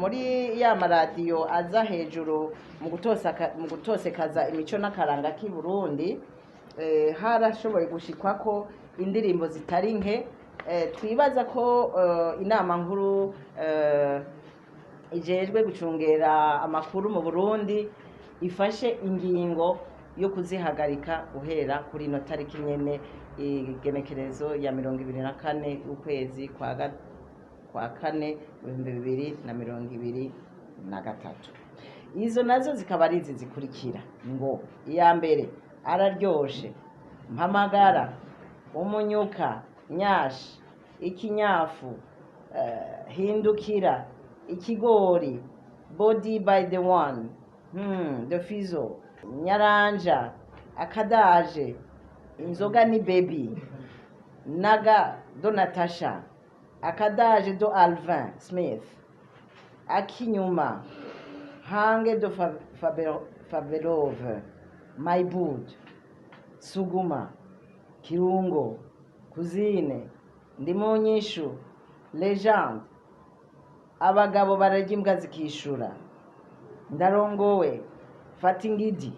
Muri ya maradiyo aza hejuru mu gutosekaza imico n'akaranga k'i Burundi, harashoboye gushikwako indirimbo zitari nke. Twibaza ko inama nkuru ijejwe gucungera amakuru mu Burundi ifashe ingingo yo kuzihagarika guhera kuri ino tariki nyene, igenekerezo ya 24 ukwezi kwa kane 2023. Izo nazo zikaba ari izi zikurikira: ngo iya mbere araryoshe, mpamagara, umunyuka, nyashi, ikinyafu, hindukira, ikigori, body by the one, the fizo, nyaranja, akadaje, inzoga ni baby, naga do Natasha, akadaje do Alvin Smith, akinyuma, hange do Faberove, my boot, suguma, kirungo, kuzine, ndi mu nyishu, legende, abagabo bararya imbwa zikishura, ndarongowe, fata ingidi,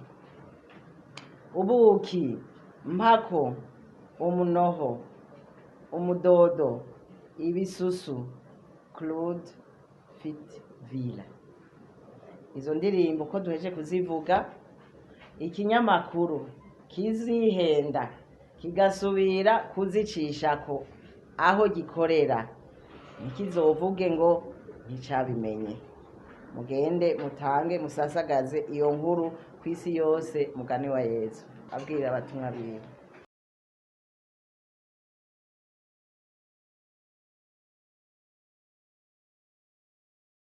ubuki, mpako, umunoho, umudodo, ibisusu, Claude Fit Villa. Izo ndirimbo uko duheje kuzivuga, ikinyamakuru kizihenda kigasubira kuzicishako aho gikorera, ntikizovuge ngo nticabimenye. Mugende mutange musasagaze iyo nkuru ku isi yose, mugani wa Yezu abwira abatumwa biwe.